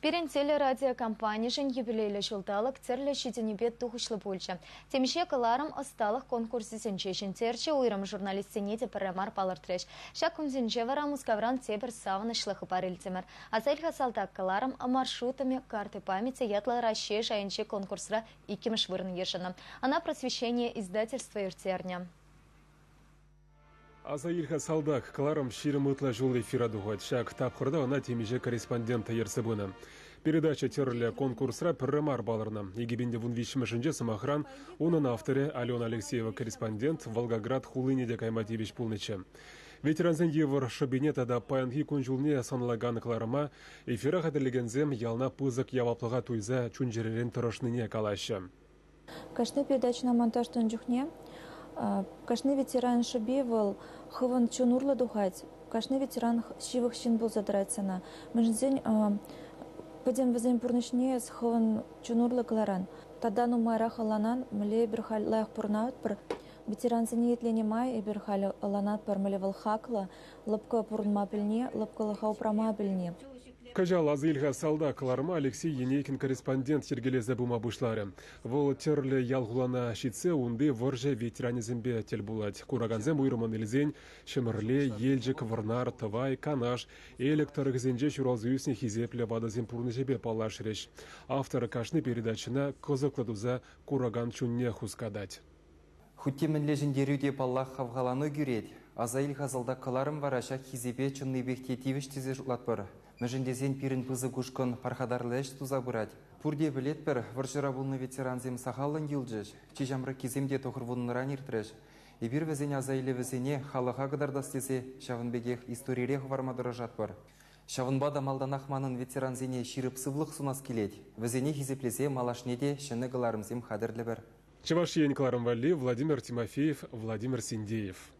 Пирӗн телерадиокомпанишӗн юбилейлӗ ҫулталӑк тӗрлӗ ҫитӗнӳпе тухӑҫлӑ пулчӗ. Темиҫе кӑларӑм ӑсталӑх конкурсӗсенче ҫӗнтерчӗ, уйрӑм журналистсене те пӗрре мар палӑртрӗҫ. Ҫак кунсенче вара Мускавран тепӗр савӑнӑҫлӑ хыпар илтӗмӗр. Аса ил-ха салтак кӑларӑм «Маршрутами карты памяти» ятлӑ Раҫҫей шайӗнчи конкурсра иккӗмӗш вырӑн йышӑннӑ. Ӑна «Просвещение» издательство ирттернӗ. Аса ил-ха салтак кӑларӑм 20 ытла ҫул эфира тухать. Ҫак тапхӑрта ӑна темиҫе корреспондент ертсе пынӑ. Передача тӗрлӗ конкурсра пӗрре мар палӑрнӑ. 2013-мӗшӗнче, сӑмахран, унӑн авторӗ Алена Алексеева корреспондент Волгоград хулине те кайма тивӗҫ пулнӑччӗ. Ветерансен йывӑр шӑпине тата паянхи кун-ҫулне сӑнлакан кӑларӑма эфира хатӗрлекенсем ялна пысӑк яваплӑха туйса чун-чӗререн тӑрӑшнине калаҫҫӗ. Кашни передачӑна монтаж тунӑ чухне кашни ветеран шӑпи вӑл хӑвӑн чун урлӑ тухать. Кашни ветеран ҫывӑх ҫын пулса тӑрать сана. Мӗншӗн пӗтӗм вӗсен пурнӑҫне эс хӑвӑн чун урлӑ кӑларан. Тата нумайрах ӑнланан, мӗнле эпир халь лайӑх пурӑнатпӑр. Ветерансене итленӗ май эпир халь ӑнланатпӑр, мӗнле вӑл хаклӑ, лӑпкӑ пурӑнма пӗлни, лӑпкӑлӑха упрама пӗлни. Кӑҫал Аса ил-ха салтак кӑларӑма Алексей Енейкин корреспондент йӗркелесе пыма пуҫларӗ. Вӑл тӗрлӗ ял-хулана ҫитсе унти вӑрҫӑ ветеранӗсемпе тӗл пулать. Куракансем уйрӑммӑн илсен Ҫӗмӗрле, Елчӗк, Вӑрнар, Тӑвай, Канаш, Элӗк тӑрӑхӗсенче ҫуралса ӳснӗ хисеплӗ ватӑсен пурнӑҫӗпе паллашрӗҫ. Автор кашни передачӑна кӑсӑклӑ туса куракан чунне хускатать. Хуть те мӗнле ҫӗнтерӳ те, паллах, хавхалану кӳрет. Аса ил-ха салтак кӑларӑм вара ҫак хисепе чӑннипех те тивӗҫ тесе шутлатпӑр. Мӗншӗн тесен пирӗн пысӑк ушкӑн пархатарлӑ ӗҫ туса пырать. Пурте пӗлетпӗр, вӑрҫӑра пулнӑ ветерансем сахаллӑн юлчӗҫ, чи ҫамрӑккисем те 90-ран иртрӗҫ. Эпир вӗсен аса илӗвӗсене халӑха кӑтартас тесе ҫавӑн пекех историре хӑварма тӑрӑшатпӑр. Ҫавӑнпа та малтанах манӑн ветерансене ҫирӗп сывлӑх сунас килет. Вӗсене хисеплесе малашне те ҫӗнӗ кӑларӑмсем хатӗрлӗпӗр. Чӑваш Ен кӑларӑм валли Владимир Тимофеев, Владимир Синдеев.